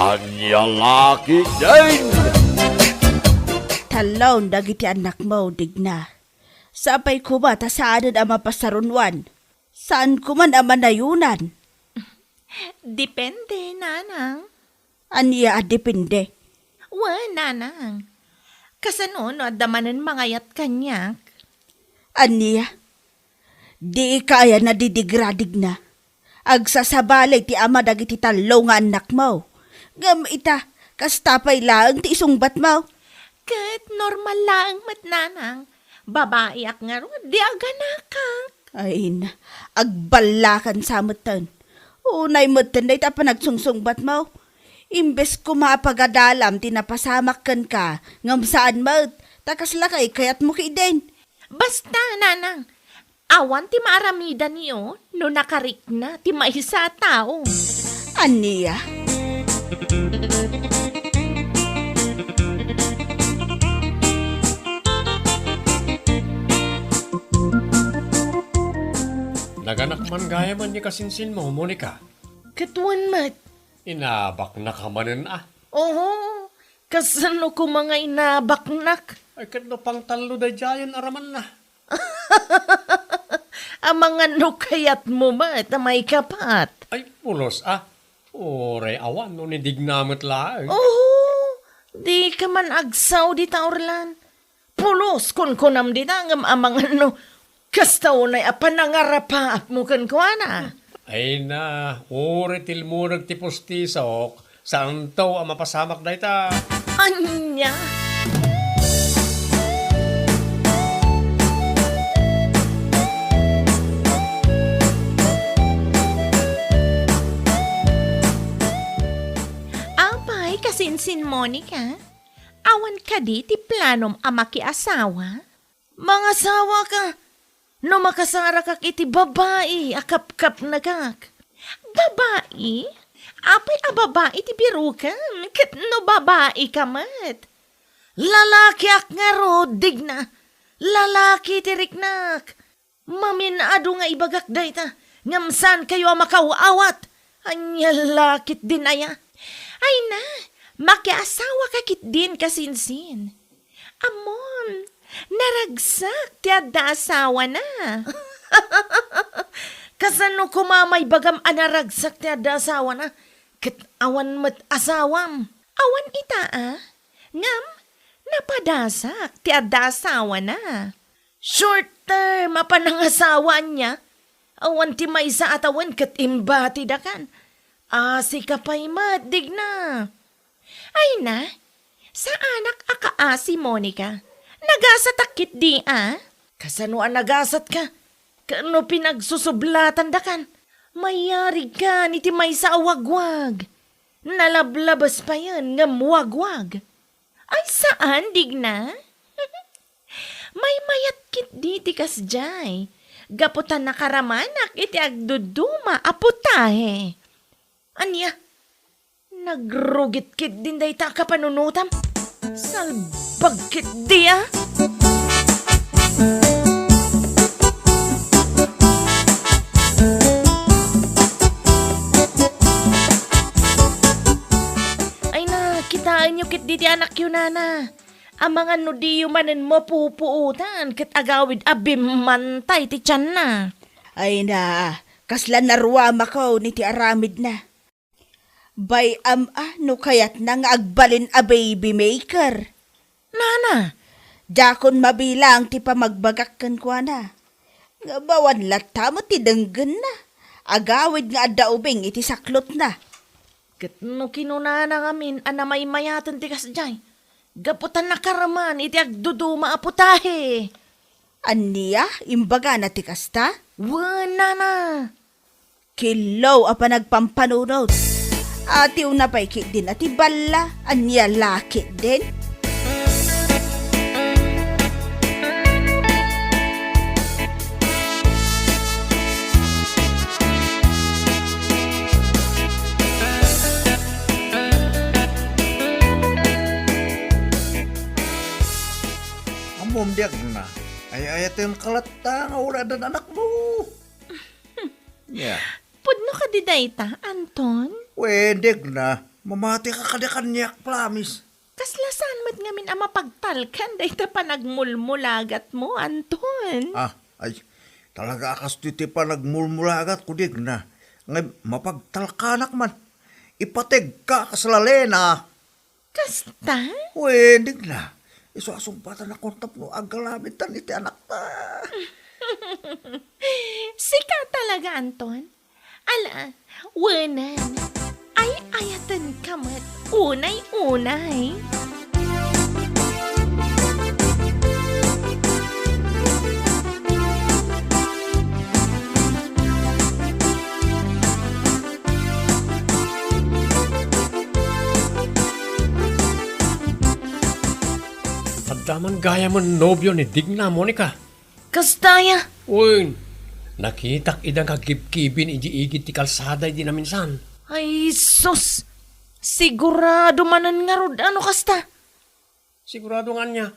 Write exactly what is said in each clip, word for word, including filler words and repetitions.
Ania la ketdin? Tallo dagiti annakmo, Digna. Sapay koma ta saanen a mapasarunoan. Saan koman a manayonan. Depende, nanang. Ania a depende? Wen, nanang. Kasano no adda manen mangayat kaniak? Ania? Dika aya nadidigra, Digna? Agsasabali ti ama dagiti tallo nga annakmo. Ngem ita, kasta pay laeng ti isungbatmo. Ket normal laeng met, nanang. Babaiak ngarud, di aganakak. Ay na, agballakan sa metten. Unay metten dayta a panagsungsungbatmo. Imbes koma a pagadalam ti napasamak kenka, ngem saan met, ta kasla kay kayatmo ketdin. Basta, nanang, awan ti maaramidanyo no nakarikna ti maysa a tao. Ania? Naganak man gayamen ni kasinsinmo, Monica. Ket wen met. Inabaknaka manen a. Oho, kasano koma nga inabaknak? Ay, ket no pangtallo daydiayen a ramanna. Amangan no kayatmo met a maikapat. Ay, pulos a. Uray awan no ni Digna met laeng. Oho, dika man agsao dita, Orlan. Pulos, kunkunam dita, ngem amangan no kasta unay a panangarapaapmo kenkuana. Ay na, uray tilmureg ti pustisok, saanto a mapasamak dayta. Ania? Apay, kasinsin Monica? Awan kadi ti planom a makiasawa? Mangasawaka no makasarakak iti babai a kapkapnekak. Babai? Apay a babai ti birokem? Ket no babaika met? Lalakiak ngarud, Digna. Lalaki ti riknak. Mamin-adu nga ibagak dayta, ngem saankayo a makaw-awat. Ania la ketdin aya? Ay na, makiasawaka ketdin, kasinsin. Ammom, naragsak ti adda asawana. Kasano koma maibagam a naragsak ti adda asawana? Ket awan met asawam. Awan ita a? Ngem, napadasak ti adda asawana. Short term a panangasawa ania? Awan ti maysa a tawen ket imbatidakan. Asika pay met, Digna. Ay na, saanak a kaasi, Monica. Nagasatak ketdi a? Kasano a nagasatka? Ket no pinagsusublatandakan, mayarigkan iti maysa a wagwag. Nalablabes payen ngem wagwag. Ay, saan, Digna? Maymayat ketdi ti kasdiay, gapu ta nakaramanak iti agduduma a putahe. Ania? Nagrugit ketdin dayta a kapanunotam? Salbag ketdi a? Ay na, kitaenyo ketdi ti anakyo, nana. Amangan no diyo manen mapupuotan ket agawid a bimmantay ti tianna. Ay na, kasla naruamako iti aramidna. Bay-am a no kayatna nga agbalin a baby maker. Nana, diakon mabilang ti pamagbagak kenkuana. Ngem awan latta met ti denggenna. Agawid nga adda ubing iti saklotna. Ket no kinunana ngamin a namaymayaten ti kasdiay, gapu ta nakaraman iti agduduma a putahe. Ania? Imbagana ti kasta? Wen, nana. Killo a panagpampanunot. Atiwna pay ketdin a ti balla, ania la ketdin? Ammom, Digna, ay-ayatenka latta nga uray addan anakmo. Yeah. Pudno kadi dayta, Anton? Wen, Digna. Mamatika kadi kaniak, Plamis. Kasla saan met ngamin a mapagtalkan dayta panagmulmulagatmo, Anton? Ah, ay, talaga a kastoy ti panagmulmulagatko, Digna. Ngem mapagtalkanak man. Ipategka kas lalena. Kasta? Wen, Digna. Isu a sungbatanakon tapno agalamidtan iti anakta. Sika talaga, Anton? Ala, wenen. Ay-ayatenka met unay-unay. Adda man gayamen nobio ni Digna, Monica. Kasta aya? Wen, nakitak ida nga gibgibin idiay igid ti kalsada idi naminsan. Ay, sus! Sigurado manen ngarud a no kasta. Sigurado nga ania?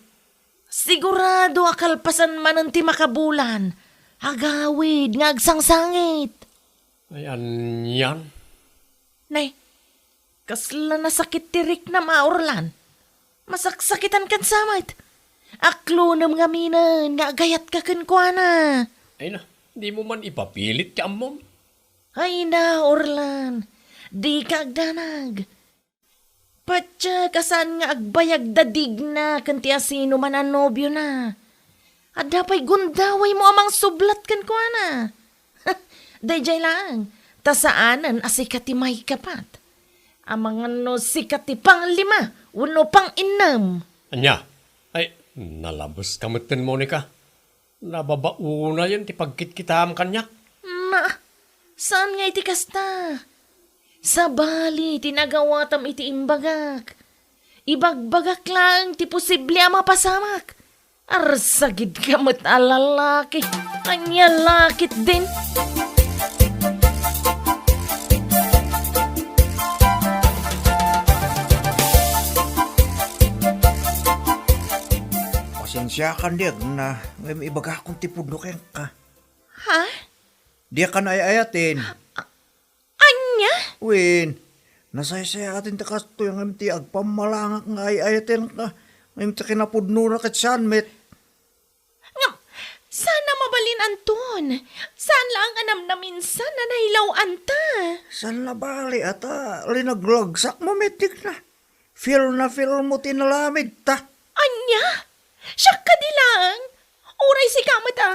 Sigurado a kalpasan manen ti makabulan, agawid nga agsangsangit. Ay, anian? Nay, kasla nasakit ti riknam a, Orlan. Masaksakitan ken sa met. Aklonem ngaminen nga agayatka kenkuana. Ay na, dimo man ipapilit ti ammom. Ay na, Orlan. Dika agdanag. Patiek a saan nga agbayag da Digna ken ti asinoman a nobiona. Adda pay gundawaymo a mangsublat kenkuana. Daydiay laeng, ta saanen a sika ti maikapat. Amangan no sika ti panglima wenno panginnem. Ania? Ay, nalabeska metten, Monica. Nababaonayen ti pagkitkitaam kaniak. Na, saan nga iti kasta? Sabali ti nagawatam iti imbagak. Ibagbagak laeng ti posible a mapasamak. Arsagidka met a lalaki. Ania la ketdin? Pasensiakan, Digna, ngem ibagakon ti pudno kenka. Ha? Diak ka naay-ayaten. Ania? Wen, nasaysayaaten ti kastoy ngem ti agpammalangak nga ay-ayatenka, ngem ti kinapudnona ket saan met. Ngem, saan a mabalin, Anton. Saan laeng a namnaminsan a nailaw-anta. Saan a bali a ta linaglagsak mo met, Digna. Feel na feel mo ti nalamidta. Ania? Siak kadi laeng? Uray sika met a.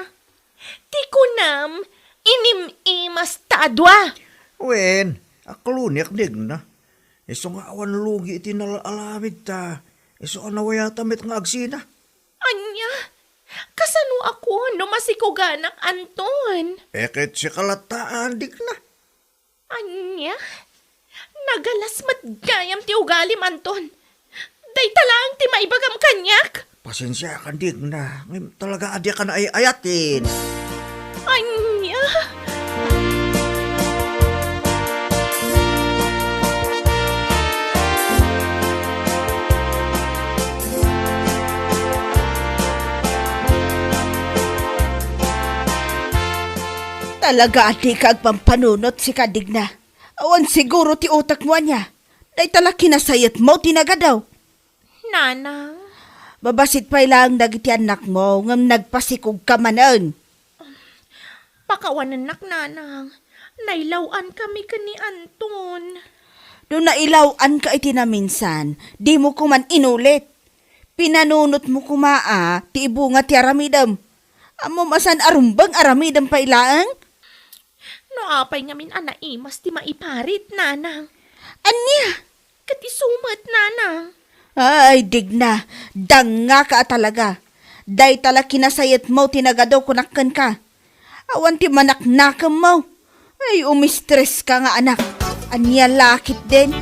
Ti kunam, inim-imas ta a dua. Wen, akloniak, Digna. Isu nga awan lugi iti nalaalamidta. Isu a nawayata met nga agsina. Ania? Kasano a kuan no masikuganak, Anton? Eh, ket sika latta, Digna. Ania? Nagalas met gayam ti ugalim, Anton. Dayta laeng ti maibagam kaniak. Pasensiakan, Digna. Ngem talaga a diak ka naay-ayaten. Ania? Talaga a dika agpampanunot, sika, Digna. Awan siguro ti utekmo ania. Dayta la kinasayetmo ti nagadu. Nanang. Babasit pay laeng dagiti annakmo, ngem nagpasikogka manen. Pakawanennak, Nanang. Nailaw-ankami ken ni Anton. No nailaw-anka iti naminsan, dimo koman inulit. Pinanunotmo koma a ti ibunga ti aramidem. Ammom a saan a rumbeng aramidem pay laeng? No apay ngamin a naimas ti maiparit, Nanang? Ania? Ket isu met, Nanang. Ay, Digna, dangngaka a talaga. Dayta la kinasayetmo ti nagadu kunak kenka. Awan ti manaknakemmo. Ay, umistreska nga anak. Ania la ketdin?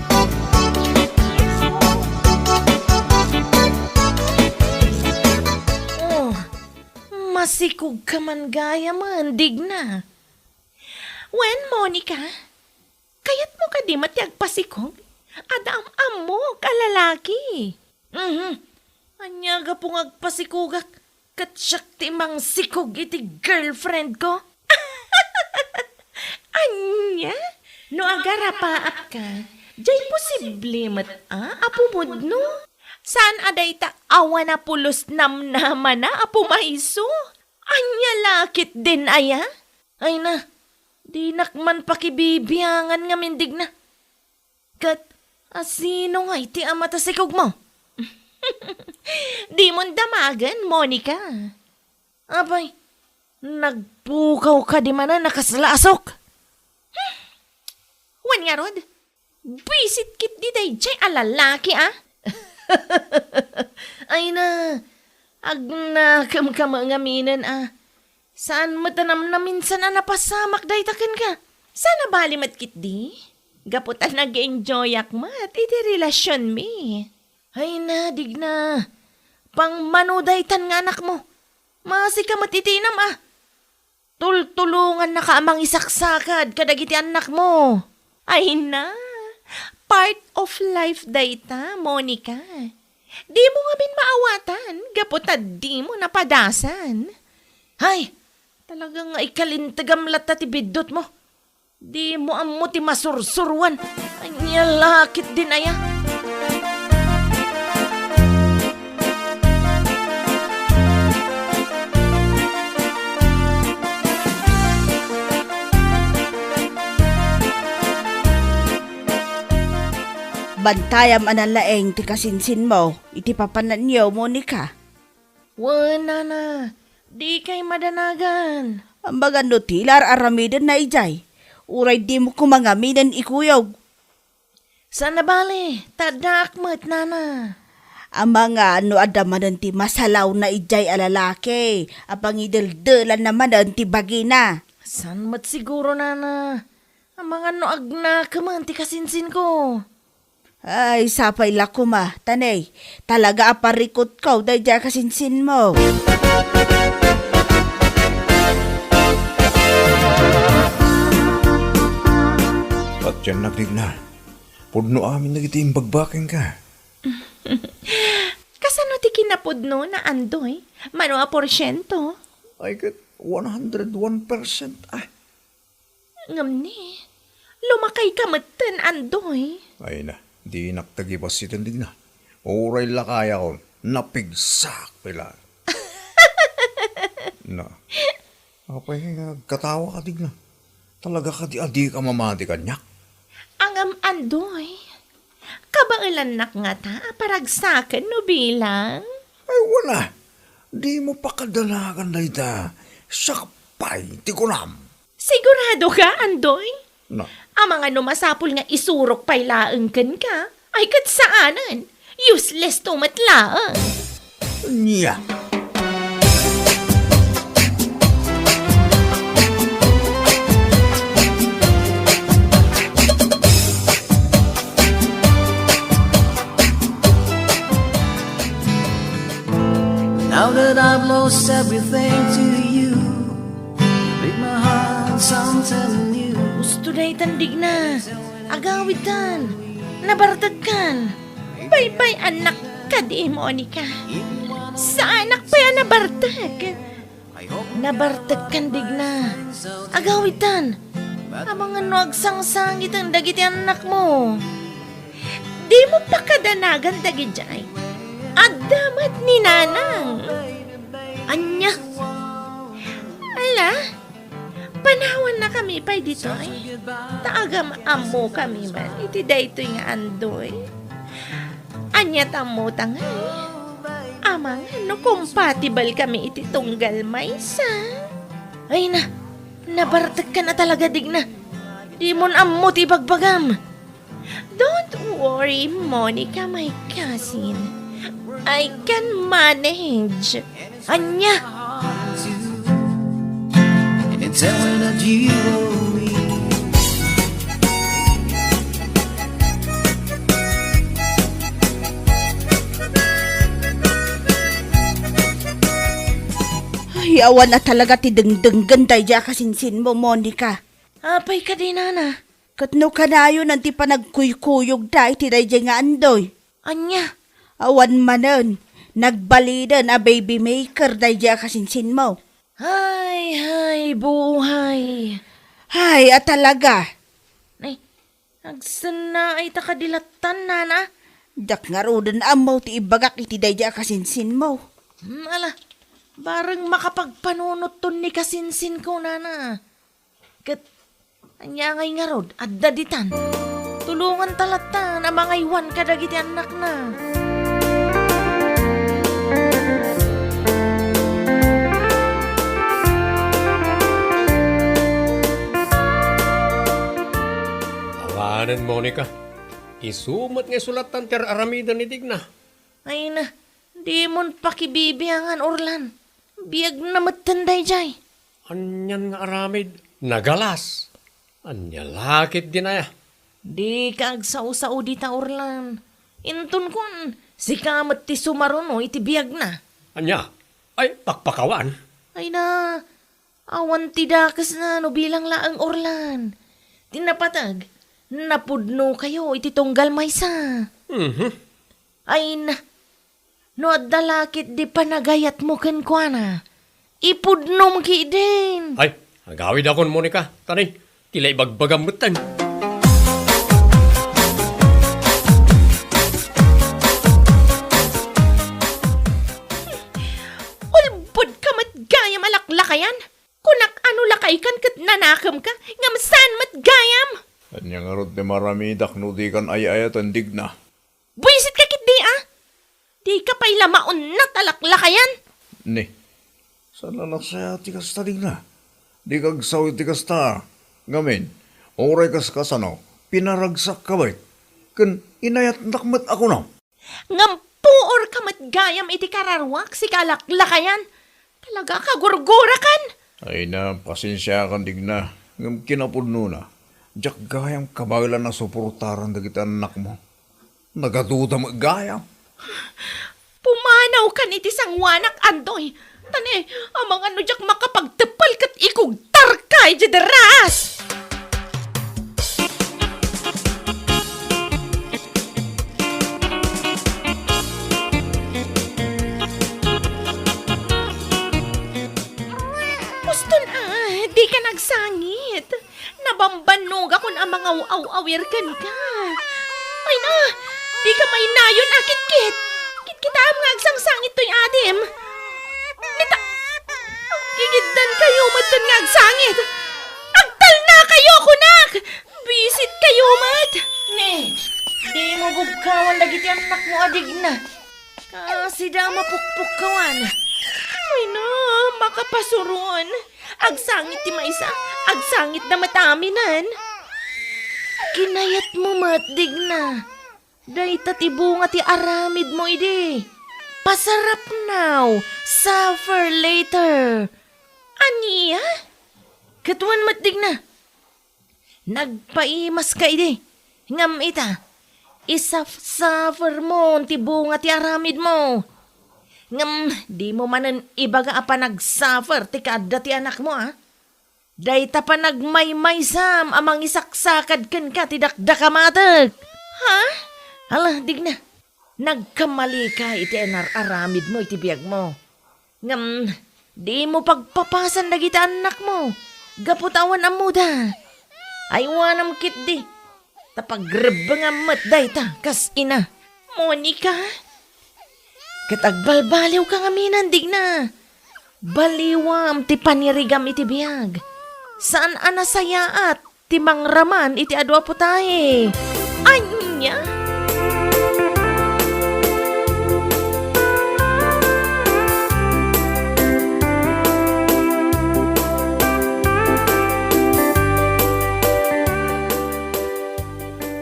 Oh, masikogka man gayamen, Digna. Wen, Monica, kayatmo kadi met ti agpasikog? Adda am-ammok a lalaki. Mhm. Ania gapu nga agpasikogak ket siak ti mangsikog iti girlfriend ko? Ania? No agarapaapka, Jay posible met a, a pumudno? Saan a dayta awan a pulos namnamana a pumayso? Ania la ketdin aya? Ay na, dinak man pakibibiangan ngamin, Digna. Ket asino ngay ti ama ta sikogmo? Dimon damagen, Monica. Apay, nagpukaw kadi manen a kasla a sok? Wen ngarud, buisit ketdi daydiay a lalaki a. Ay na, agnakemka met ngaminen a. Saan met a namnaminsan a napasamak dayta kenka? Saan a bali met ketdi? Gapu ta nag-enjoyak met iti relasionmi. Ay na, Digna. Pangmano daytan nga anakmo. Maasika met iti inam a. Tultulongannaka a mangisaksakad kadagiti annakmo. Ay na, part of life dayta, Monica. Dimo ngamin maawatan gapu ta dimo napadasan. Hay, talaga nga ikalintegam latta ti biddutmo. Dimo ammo ti masursuruan. Ania la ketdin aya? Bantayam a nalaing ti kasinsinmo iti papananyo, Monica. Wen, nana, dikay madanagan. Amangan no ti la ar-aramiden na idiay, uray dimo koma ngaminen ikuyog. Saan a bale, ta addaak met, nana. Amangan no adda manen ti masalaw na idiay a lalaki a pangideldelanna manen ti bagina. Saan met siguro, nana. Amangan no agnakemen ti kasinsinko. Ay, sapay la koma, ta ne, talaga a parikutko daydiay a kasinsinmo. Patiennak, Digna. Pudno amin dagiti imbagbaga kenka. Kasano ti kinapudnona, Andoy? Mano a porsiento? Ay, ket one hundred one percent, ah. Ngem ni, lumakayka metten, Andoy. Ay na, dinak ta gibassiten, Digna. Uray lakayakon, napigsak pay la. Na, apay nga agkatawa ka, Digna? Talaga kadi a dika mamati kaniak? Ngem, Andoy, kabaelannak ngata a paragsaken no bilang? Ay, wala. Dimo pakadanagan dayta. Siak pay ti kunam. Sigurado ka, Andoy? Na. Amangan no masapul nga isurok pay laeng kenka. Ay, ket saanen. Useless to met laeng. Nia. Now that I've lost everything to you, break my heart something new. Usto daytan, Digna. Agawidtan. Nabartekkan. Baybay-annak kadi, Monica. Saanak pay a nabartek. Nabartekkan, Digna. Agawidtan. Amangan no agsangsangiten dagiti annakmo. Dimo pakadanagan dagidiay. Adda met ni Nanang. Ania? Ala, panawannakami pay ditoy. Ta agam-ammokami man iti daytoy nga Andoy. Ania ta ammota ngay? Amangan no compatible kami iti tunggal maysa. Ay na, nabartekkan a talaga, Digna. Dimon ammo ti ibagbagam. Don't worry, Monica, my cousin. I can manage. Ania? And tell her that you owe me. Ay, awan a talaga ti dengdenggen daydiay a kasinsinmo, Monica. Apay kadi, Nana? Ket no kanayonan ti panagkuykuyogda iti daydiay nga Andoy? Ania? Awan manen, nagbalinen a baby maker daydiay a kasinsinmo. Hay, hay, buhay. Hay, a talaga. Ay, Agsennaay ta kadi lattan, nana? Diak ngaruden ammo ti ibagak iti daydi a kasinsinmo. Hmm, ala, bareng makapagpanunotton ni kasinsinko, nana. Ket ania ngay ngarud, adda ditan. Tulonganta lattan a mangaywan kadagiti annakna. Awanen, Monica. Isu met nga isu lattan ti ar-aramiden ni Digna. Ay na, dimon pakibibiangan, Orlan. Biagna metten daydiay. Anian nga aramid? Nagalas. Ania la ketdin aya? Dika agsao-sao dita, Orlan. Inton kuan, sika met ti sumaruno iti biagna. Ania? Ay, pakpakawan? Ay na, awan ti dakesna no bilang laeng, Orlan. Ti napateg, napudnokayo iti tunggal maysa. Mhm. Ay na, no adda la ketdi panagayatmo kenkuana, ipudnom ketdin. Ay, agawidakon, Monica. Tani, ti la ibagbagam metten. Ulbodka met gayam a laklakayan. Kunak a no lakaykan ket nanakemka, ngem saan met gayam. Ania ngarud ti maramidak no dikan ay-ayaten, Digna? Buisitka ketdi, a? Dika pay la maunnat a laklakayan. Ni, saan la naksaya ti kasta, Digna. Dika agsao iti kasta. Ngamin, uray kas kasano, pinaragsakka met. Ken inayatnak met a kunam. Ngem puorka met gayam iti kararuak, sika a laklakayan. Talaga a kagurgurakan. Ay na, pasensiakan, Digna. Ngem kinapudnona, diak gayam kabaelan a suportaran dagiti annakmo. Nagaduda met gayam. Pumanawkan iti sangoanak, Andoy. Tani, amangan no diak makapagteppel ket ikugtarka idiay deras. Uston a, dika nagsangit. Nabambannogakon a mangaw-aw-awir kenka. Ay na, dika mainayon a kitkit. Kitkitaem nga agsangsangit toy adim. Nita, aggigiddankayo metten nga agsangit. Agtalnakayo, kunak! Buisitkayo met! Ni, dimo bugkawan dagiti annakmo a Digna. Kasida a mapukpukkawan. Ay na, makapasuron. Agsangit ti maysa, agsangitda met aminen. Kinayatmo met, Digna. Dayta ti bunga ti aramidmo idi. Pasarap now, suffer later. Ania? Ket wen met, Digna. Nagpaimaska idi. Ngem ita, isaf-suffermon ti bunga ti aramidmo. Ngem dimo manen ibaga a panagsuffer ti kaadda ti anakmo, a? Dayta panagmaymaysam a mangisaksakad kenka ti dakdakamatek. Ha? Ala, Digna. Nagkamalika iti inar-aramidmo iti biagmo. Ngem dimo pagpapasan dagiti annakmo gapu ta awan ammoda. Aywanam ketdi, ta pagrebbengam met dayta kas ina. Monica, ket agbalbaliwka ngamin, Digna. Baliwam ti panirigam iti biag. Saan a nasayaat ti mangraman iti adu a putahe. Ania?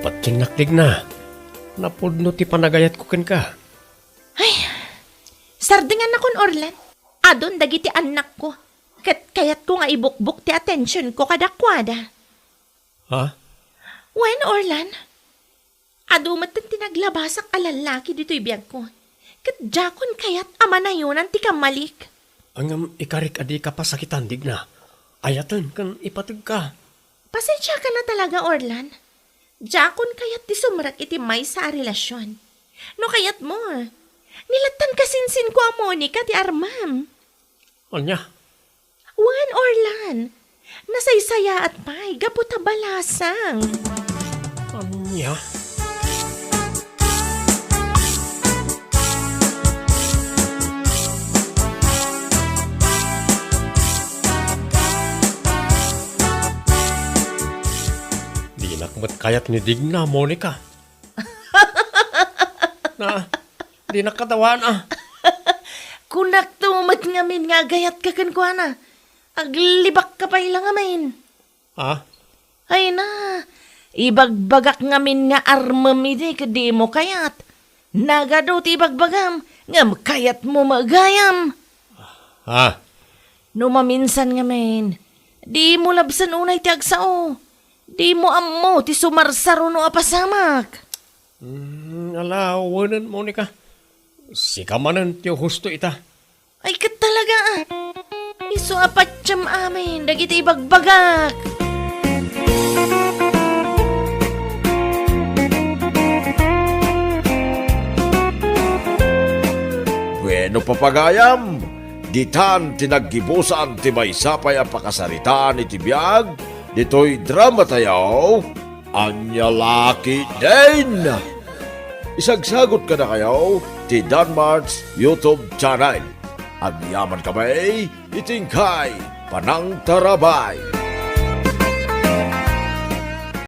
Patiennak, Digna. Napudno ti panagayatko kenka. Ay, sardengannakon, Orlan. Adun dagiti annakko, ket kayatko nga ibukbok ti atensionko kadakuada. Ha? Wen, Orlan, adu metten ti naglabasak a lallaki ditoy biagko, ket diakon kayat a manayonan ti kammalik. Ngem ikarik a dika pasakitan, Digna. Ayaten ken ipategka. Pasensiakan a talaga, Orlan. Diakon kayat ti sumrek iti maysa a relasion. No kayatmo, nilattan kasinsinko a Monica ti armam. Ania? Wen, Orlan, nasaysayaat pay gapu ta balasang. Nya? Dinak met kayat ni Digna, Monica. Na, dinak katawana. Kunakto met ngamin nga agayatka kenkuana. Aglibakka pay la ngamin. Ha? Ay na, ibagbagak ngamin nga armem idi ket dimo kayat. Nagadu ti ibagbagam, ngem kayatmo met gayam. Ha? No maminsan ngamin, dimo labsen unay ti agsao. Dimo ammo ti sumarsaruno a pasamak. Mm, ala, wenen, Monica. Sika manen ti husto ita. Ay, ket talaga, ah. Isu a patiem amin dagiti ibagbagak. Bueno, papagayam, ditan ti naggibusan ti maysa pay a pakasaritaan iti biag ditoy drama tayo. Ania la ketdin? Isagsagut kadakayo ti Danmart's YouTube channel. Agyamankami iti inkay panangtarabay.